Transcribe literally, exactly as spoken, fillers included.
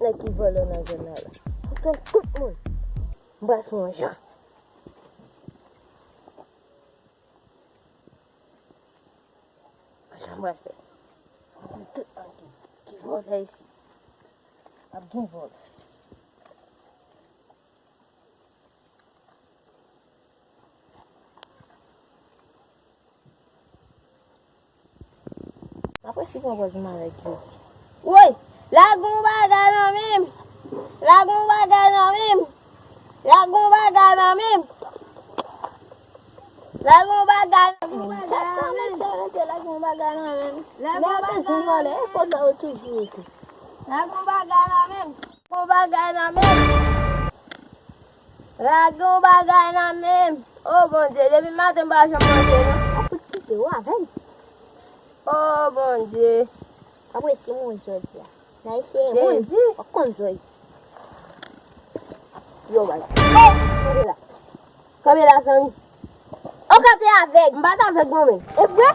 Ki vòlè nan zòn nan la. Pou tout, tout moun. M pral fè yon jan. Jan m pral fè. Tout moun ki, ki vòlè isi. Ap gen vòlè. Apre si pran pòz m avèk jodi. Woy! Lage yon bagay nan men m! Lage yon bagay nan men m! Lage yon bagay nan men m! Lage yon bagay nan men m! Lage yon bagay nan men m! Lage yon bagay nan men m! Lage yon bagay nan men m! Lage yon bagay nan men m! Lage yon bagay nan men m. O Bondye, depi maten m pa janm manje non. Ou fout kite w avè m. O Bondye. Apre si moun jodi a. N a eseye moun. Jezi. W ap konn zòy. Yo, bay. Kanpe la. Kanpe la, zanmi. Ou kanpe avèg. M pa t avèg mwen menm. E vre?